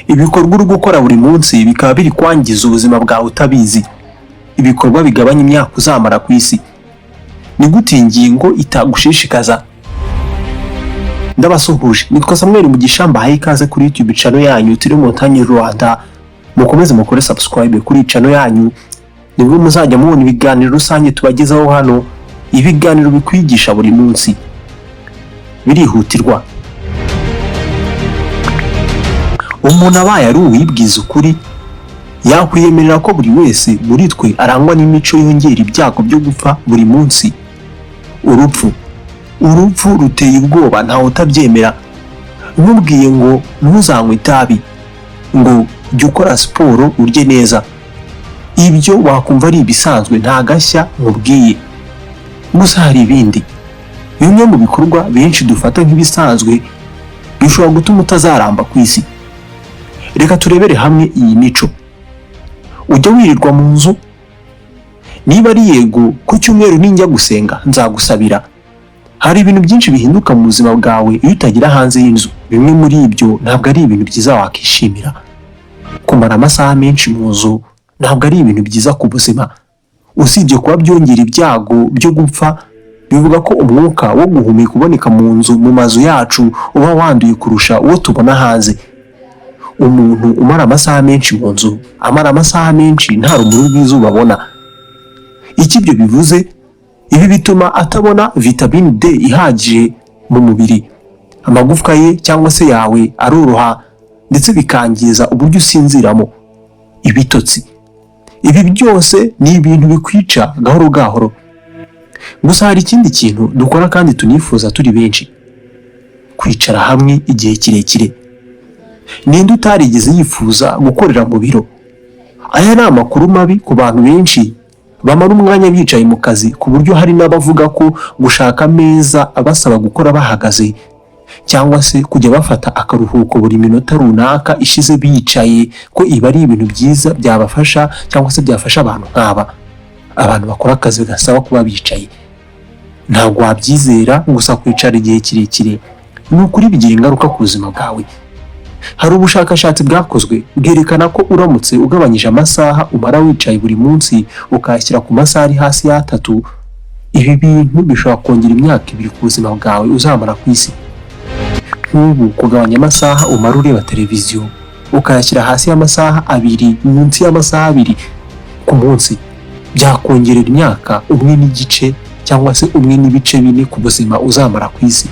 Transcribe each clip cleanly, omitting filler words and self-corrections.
Ibikorwa uri gukora buri munsi bikaba biri kwangiza ubuzima bwawe utabizi. Ibikorwa bigabanya imyaka uzamara ku isi. Ni gute iyi ngingo itagushishikaza? Ndabasuhuje, nitwa Samuel Mugisha, mbahaye ikaze kuri YouTube channel yanyu turi Montagne Rwanda. Mukomeze mukore subscribe kuri channel yanyu, nibwo muzajya mubona ibiganiro rusange tubagezaho hano, ibiganiro bikwigisha buri munsi. Birihutirwa. Umuntu abaye ari uwibwiza ukuri, yakwiyemerera ko buri wese muri twe arangwa n'imico yongera ibyago byo gupfa buri munsi. Urupfu, urupfu ruteye ubwoba, ntawe utabyemera. Nkubwiye ngo ntuzanywe itabi, ngo jya ukora siporo, urye neza, ibyo wakumva ari ibisanzwe, nta gashya nkubwiye. Gusa hari ibindi bimwe mu bikorwa benshi dufata nk'ibisanzwe bishobora gutuma utazaramba ku isi. Reka turebere hamwe iyi mico. Ujya wirirwa mu nzu? Niba ari yego, ku cyumweru ninjya gusenga nzagusabira. Hari ibintu byinshi bihinduka mu buzima bwawe iyo utagira hanze y'inzu. Bimwe muri ibyo ntabwo ari ibintu byiza wakishimira. Kumara amasaha menshi mu nzu ntabwo ari ibintu byiza ku buzima. Usibye kuba byongera ibyago byo gupfa, bivuga ko umwuka wo guhumeka uboneka mu nzu, mu mazu yacu, uba wanduye kurusha uwo tubona hanze. Umuntu umara amasaha menshi mu nzu amara amasaha menshi nta rumuri rw'izuba abona. Icyo ibyo bivuze, ibi bituma atabona vitamine D ihagije mu mubiri. Amagufwa ye cyangwa se yawe aroroha, ndetse bikangiza uburyo usinziramo. Ibitotsi. Ibi byose ni ibintu bikwica gahoro gahoro. Gusa hari ikindi kintu dukora kandi tunifuza turi benshi: kwicara hamwe igihe kirekire. Ninde utarigeze yifuza gukorera mu biro? Aya ni amakuru mabi ku bantu benshi bamara umwanya bicaye mu kazi, ku buryo hari n'abavuga ko gushaka ameza abasaba gukora bahagaze, cyangwa se kujya bafata akaruhuko buri minota runaka ishize bicaye, ko ibi ari ibintu byiza byabafasha cyangwa se byafasha abantu nk'aba, abantu bakora akazi gasaba kuba bicaye. Ntabwo wabyizera, gusa kwicara igihe kirekire ni ukuri bigira ingaruka ku buzima bwawe. Hari ubushakashatsi bwakozwe bwerekana ko uramutse ugabanyije amasaha umara wicaye buri munsi, ukayashyira ku masaha ari hasi y'atatu, ibi bintu bishobora kongera imyaka 2 ku buzima bwawe uzamara ku isi. Nk'ubu kugabanya amasaha umara ureba televiziyo, ukayashyira hasi y'amasaha 2, munsi y'amasaha 2 ku munsi, byakongerera imyaka 1.5 cyangwa se 1.4 ku buzima uzamara ku isi.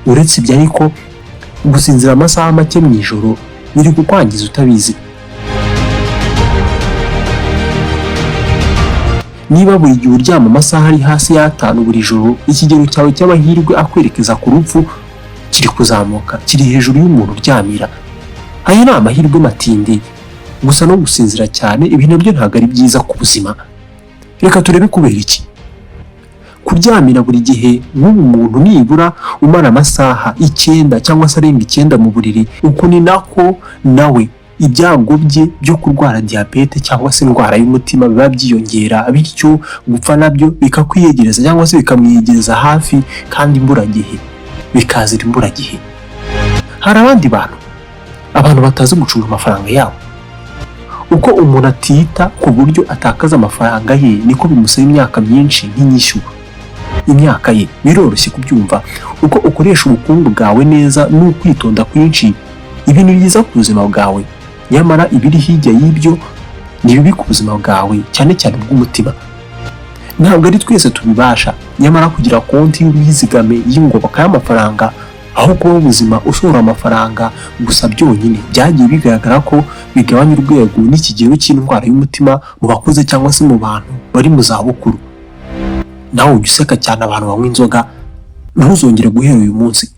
Uretse ibyo ariko, gusinzira amasaha make mu ijoro biri kukwangiza utabizi. Niba buri gihe uryama amasaha ari hasi y'atanu buri joro, ikigero cyawe cy'amahirwe akwerekeza ku rupfu kiri kuzamuka, kiri hejuru y'umuntu uryamira. Aya ni amahirwe matindi. Gusa no gusinzira cyane, ibi nabyo ntabwo ari byiza ku buzima. Reka turebe kubera iki. Kuryamira buri gihe, nk'ubu muntu nibura umara amasaha 9 cyangwa se arenga 9 mu buriri, uku ni nako nawe ibyago bye byo kurwara diyabete cyangwa se indwara y'umutima biba byiyongera, bityo gupfa nabyo bikakwiyegereza cyangwa se bikamwiyegereza hafi, kandi imburagihe bikazira imburagihe. Hari abandi bantu, abantu batazi gucunga amafaranga yabo. Uko umuntu atita ku buryo atakaza amafaranga ye, niko bimusaba imyaka myinshi nk'inyishyu imyaka ye. Biroroshye kubyumva. Uko ukoresha ubukungu bwawe neza n'ukwitonda kwinshi, ibintu byiza ku buzima bwawe, nyamara ibiri hirya y'ibyo ni bibi ku buzima bwawe, cyane cyane ubw'umutima. Ntabwo ari twese tubibasha, nyamara kugira konti y'ubwizigame y'ingoboka y'amafaranga aho kubaho ubuzima usohora amafaranga gusa byonyine, byagiye bigaragara ko bigabanya urwego n'ikigero cy'indwara y'umutima mu bakuze cyangwa se mu bantu bari mu zabukuru. Nawe ujya useka cyane abantu banywa inzoga, ntuzongere guhera uyu munsi.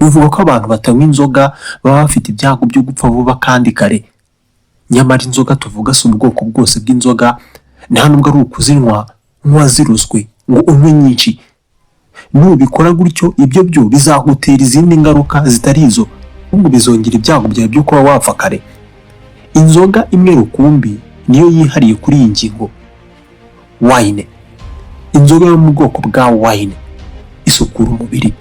Bivuga ko abantu batanywa inzoga baba bafite ibyago byo gupfa vuba kandi kare. Nyamara inzoga tuvuga si ubwoko bwose bw'inzoga, nta nubwo ari ukuzinywa nk'uwazirozwe ngo unywe nyinshi. Nubikora gutyo, ibyo byo bizagutera izindi ngaruka zitari izo, ahubwo bizongera ibyago byawe byo kuba wapfa kare. Inzoga imwe rukumbi niyo yihariye kuri iyi ngingo: wine. Inzoga yo mu bwoko bwa wine isukura umubiri.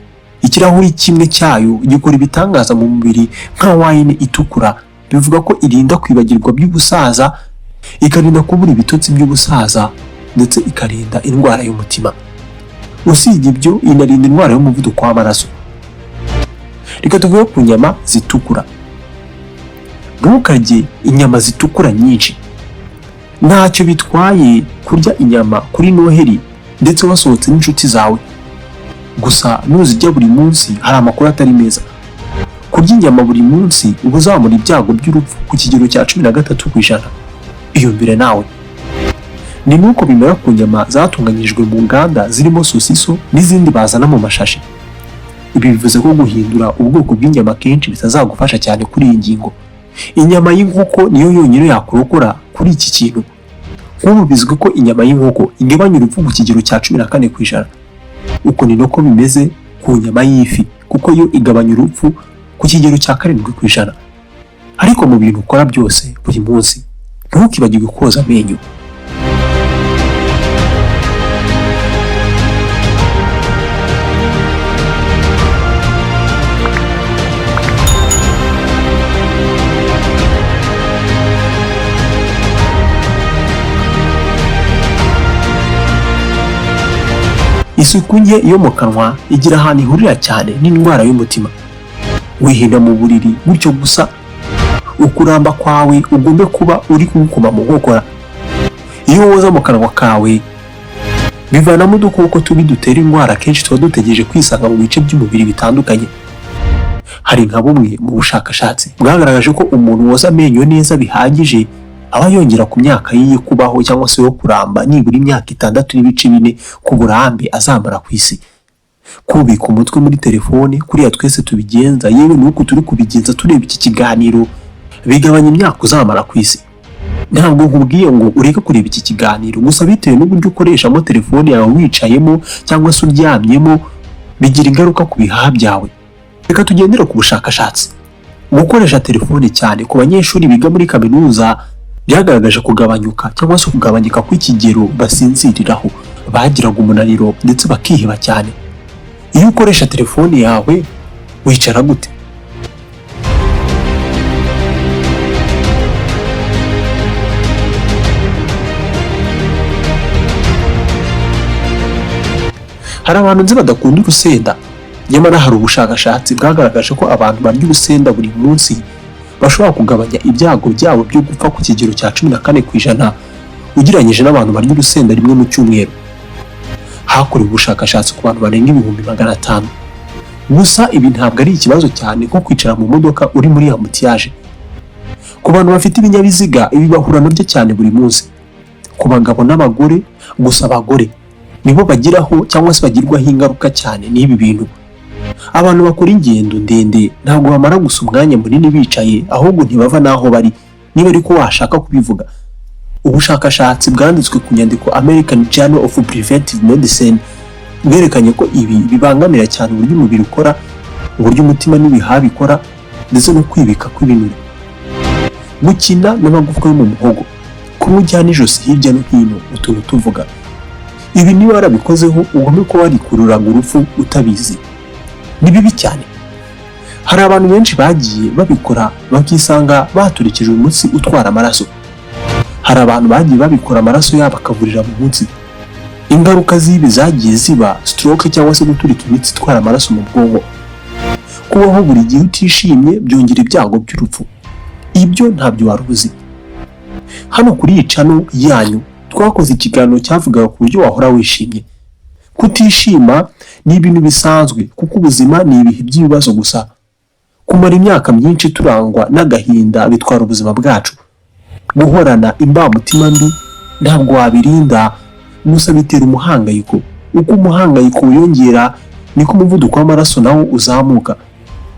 Ikirahuri kimwe cyayo gikora ibitangaza mu mubiri nka wine itukura. Bivuga ko irinda kwibagirwa by'ubusaza, ikarinda kubura ibitotsi by'ubusaza, ndetse ikarinda indwara y'umutima. Usibye ibyo, inarinda indwara y'umuvuduko w'amaraso. Reka tuvuge ku nyama zitukura. Ntukarye inyama zitukura nyinshi. Ntacyo bitwaye kurya inyama kuri Noheli ndetse wasohotse n'inshuti zawe. Gusa nuzirya buri munsi, hari amakuru atari meza. Kurya inyama buri munsi uba uzamura ibyago by'urupfu ku kigero cya 13%. Iyumvire nawe. Ni nuko bimera ku nyama zatunganyijwe mu nganda, zirimo sosiso n'izindi bazana mu mashashi. Ibi bivuze ko guhindura ubwoko bw'inyama kenshi bitazagufasha cyane kuri iyi ngingo. Inyama y'inkoko niyo yonyine yakurokora kuri iki kintu. Nk'ubu bizwi ko inyama y'inkoko igabanya urupfu ku kigero cya 14%. Uko ni nako bimeze ku nyama y'ifi, kuko yo igabanya urupfu ku kigero cya 7%. Ariko mu bintu ukora byose buri munsi, ntukibagirwe koza amenyo. Isuku nke yo mu kanwa igira ahantu ihurira cyane n'indwara y'umutima. Wihina mu buriri gutyo gusa, ukuramba kwawe ugombe kuba uri kugukoma mu nkokora. Iyo woza mu kanwa kawe, bivanamo udukoko tubi dutera indwara, kenshi tuba dutegereje kwisanga mu bice by'umubiri bitandukanye. Hari nka bumwe mu bushakashatsi bwagaragaje ko umuntu woza amenyo neza bihagije aba yongera ku myaka ye yo kubaho cyangwa se yo kuramba nibura imyaka 6.4 ku burambe azamara ku isi. Kubika umutwe muri telefone kuriya twese tubigenza, yewe nuko turi kubigenza tureba iki kiganiro, bigabanya imyaka uzamara ku isi. Ntabwo nkubwiye ngo ureke kureba iki kiganiro, gusa bitewe n'uburyo ukoreshamo telefone yawe, wicayemo cyangwa se uryamyemo, bigira ingaruka ku bihaha byawe. Reka tugendere ku bushakashatsi. Gukoresha telefone cyane ku banyeshuri biga muri kaminuza byagaragaje kugabanyuka cyangwa se kugabanyuka kw'ikigero basinziriraho. Bagiraga umunaniro ndetse bakiheba cyane. Iyo ukoresha telefone yawe, wicara gute? Hari abantu nzi badakunda urusenda, nyamara hari ubushakashatsi bwagaragaje ko abantu barya urusenda buri munsi bashobora kugabanya ibyago byabo byo gupfa ku kigero cya 14% ugereranyije n'abantu barya urusenda rimwe mu cyumweru. Hakorewe ubushakashatsi ku bantu barenga 500,000. Gusa ibi ntabwo ari ikibazo cyane nko kwicara mu modoka uri muri embouteillage. Ku bantu bafite ibinyabiziga, ibi bahura nabyo cyane buri munsi. Ku bagabo n'abagore, gusa abagore nibo bagiraho cyangwa se bagirwaho ingaruka cyane n'ibi bintu. Abantu bakora ingendo ndende ntabwo bamara gusa umwanya munini bicaye, ahubwo ntibava n'aho bari, niba ariko washaka kubivuga. Ubushakashatsi bwanditswe ku nyandiko American Journal of Preventive Medicine bwerekanye ko ibi bibangamira cyane uburyo umubiri ukora, uburyo umutima n'ibihaha bikora, ndetse no kwibika kw'ibinure. Gukina n'amagufwa yo mu muhogo, kunywa ujyana ijosi hirya no hino, utuntu tuvuga. Ibi niba warabikozeho, ugombe kuba warikururaga urupfu utabizi. Ni bibi cyane. Hari abantu benshi bagiye babikora bakisanga baturikije umutsi utwara amaraso. Hari abantu bagiye babikora amaraso yabo akavurira mu mutsi. Ingaruka z'ibi zagiye ziba stroke cyangwa se guturika imitsi itwara amaraso mu bwonko. Kubaho buri gihe utishimye byongera ibyago by'urupfu. Ibyo ntabyo wari uzi. Hano kuri iyi channel yanyu twakoze ikiganiro cyavugaga ku buryo wahora wishimye. Kutishima ni ibintu bisanzwe, kuko ubuzima ni ibihe by'ibibazo. Gusa kumara imyaka myinshi turangwa n'agahinda bitwara ubuzima bwacu. Guhorana imbamutima mbi ntabwo wabirinda, gusa bitera umuhangayiko. Uko umuhangayiko wiyongera, niko umuvuduko w'amaraso nawo uzamuka,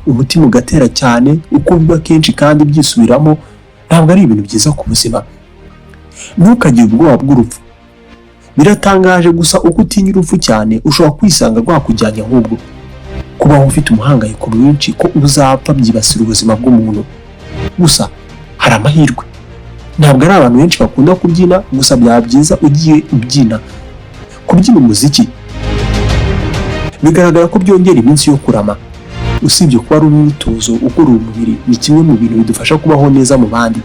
umutima ugatera cyane. Uko biba kenshi kandi byisubiramo, ntabwo ari ibintu byiza ku buzima. Ntukagire ubwoba bw'urupfu. Biratangaje, gusa uko utinya urupfu cyane, ushobora kwisanga rwakujyanye. Ahubwo kubaho ufite umuhangayiko mwinshi ko uzapfa byibasira ubuzima bw'umuntu. Gusa hari amahirwe. Ntabwo ari abantu benshi bakunda kubyina, gusa byaba byiza ugiye ubyina. Kubyina umuziki bigaragara ko byongera iminsi yo kurama. Usibye kuba ari umwitozo ugorora umubiri, ni kimwe mu bintu bidufasha kubaho neza mu bandi.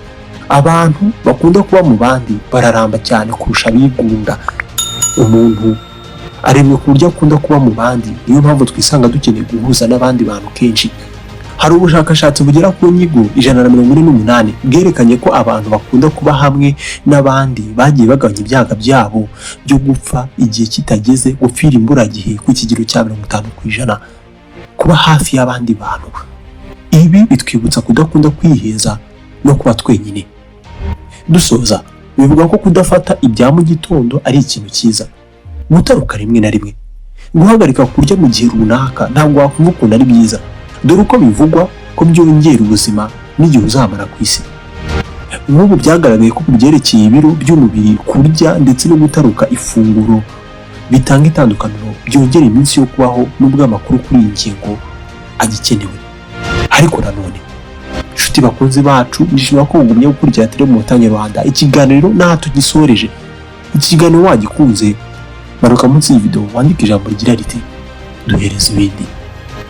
Abantu bakunda kuba mu bandi bararamba cyane kurusha abigunga. Umuntu aremwe ku buryo akunda kuba mu bandi, niyo mpamvu twisanga dukeneye guhuza n'abandi bantu kenshi. Hari ubushakashatsi bugera ku nyigo 148 bwerekanye ko abantu bakunda kuba hamwe n'abandi bagiye bagabanya ibyago byabo byo gupfa igihe kitageze, gupfira imburagihe, ku kigero cya 50%. Kuba hafi y'abandi bantu, ibi bitwibutsa kudakunda kwiheza no kuba twenyine. Dusoza, bivuga ko kudafata ibya mu gitondo ari ikintu cyiza. Gutaruka rimwe na rimwe, guhagarika kurya mu gihe runaka, ntabwo wakumva ukuntu ari byiza. Dore uko bivugwa ko byongera ubuzima n'igihe uzamara ku isi. Nk'ubu byagaragaye ko ku byerekeye ibiro by'umubiri, kurya ndetse no gutaruka ifunguro bitanga itandukaniro, byongera iminsi yo kubaho, nubwo amakuru kuri iyi ngingo agikenewe. Ariko nanone, inshuti bakunzi bacu, nishimira ko mugumye gukurikira Telemuta Nyarwanda. Ikiganiro n'aha tugisoreje. Iki kiganiro wagikunze, manuka munsi y'iyi video wandike ijambo rigira riti "Duhereze ibindi",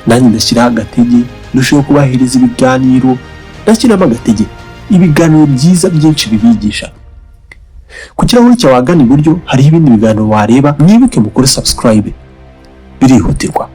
nanjye ndashyiraho agatege ndusheho kubahereza ibiganiro, ndashyiramo agatege, ibiganiro byiza byinshi bibigisha. Ku kirahuri cyawe ahagana iburyo hariho ibindi biganiro wareba. Mwibuke mukore subscribe, birihutirwa.